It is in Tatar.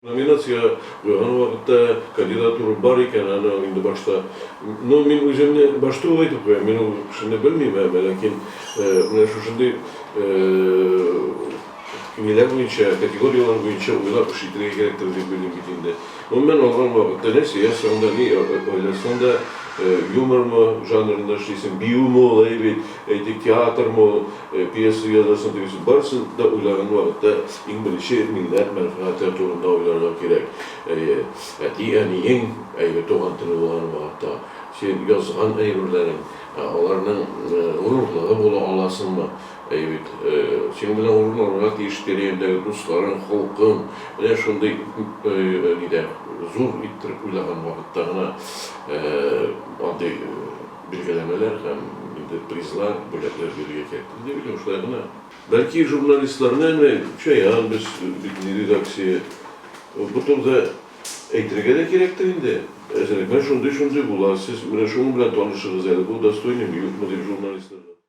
Номинациягә куйган вакытта кандидатура бар икән, аны инде башта, ну, мин үземне башта ук әйтеп куям, мин ул кешене белмим, әмма ләкин менә шушындый ниләр буенча, категорияләр буенча уйлап эш итәргә кирәктер дип уйлыйм бит инде. Гомумән алган вакытта нәрсә язсаң да, ни уйласаң да, юмормы жанрында эшлисең, биюме ул, әйе бит, әйтик, театрмы ул, Пьеса язасың дигән барысын да уйлаган вакытта иң беренче милләт мәнфәгате турында уйларга кирәк. Әйе, әти-әниең, әйе, туган теле булган вакытта, син язган әйберләрең, аларның горурлыгы була аласыңмы? Әйе бит, синең белән горурланырга тиеш тирә-юньдәге дусларың, халкың. Менә шундый нидә зур иттереп уйлаган вакытта гына андый Билгеләмәләр һәм инде призлар, бүләкләр бирергә кирәк. Дип уйлыйм, шулай гына. Бәлки журналистларны әнә Чаян без бит инде редакция. Бу турыда әйтергә дә кирәктер инде. Әзрәк менә шундый-шундый була, сез менә шуның белән танышыгыз әле, бу достойныймы, юкмы дип журналистларга.